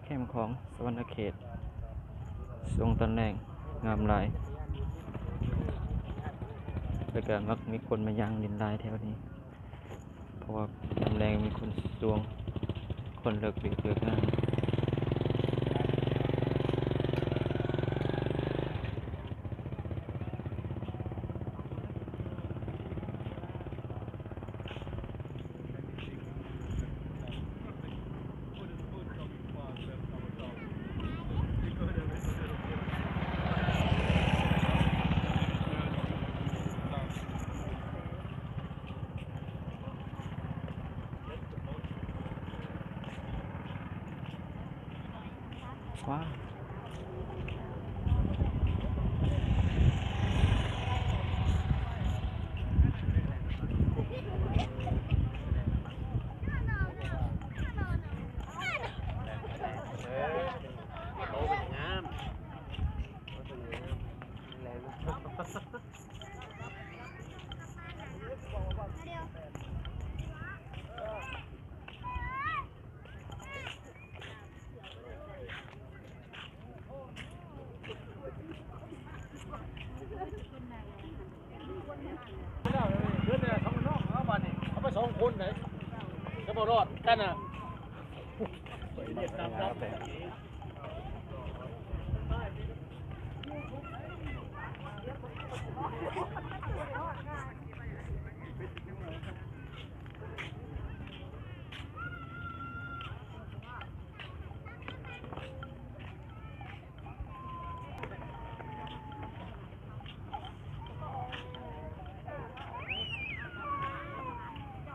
ແຄມຂອງສະຫວັນນະເຂດ ຊ່ວງຕອນແລງງາມຫຼາຍ ແລ້ວກະມັກມີຄົນມາຍ່າງຫຼິ້ນຫຼາຍແຖວນີ້ ເພາະວ່າຍາມແລງມີຄົນຊ່ວງ ຄົນເລີກວຽກເລີກງານ. ວ້າວ. ເດີນແຕ່ສອງນ້ອງເອົາບາດນີ້ ເອົາໄປສອງຄົນໄດ໋ ຈະບໍ່ລອດກັນນະ.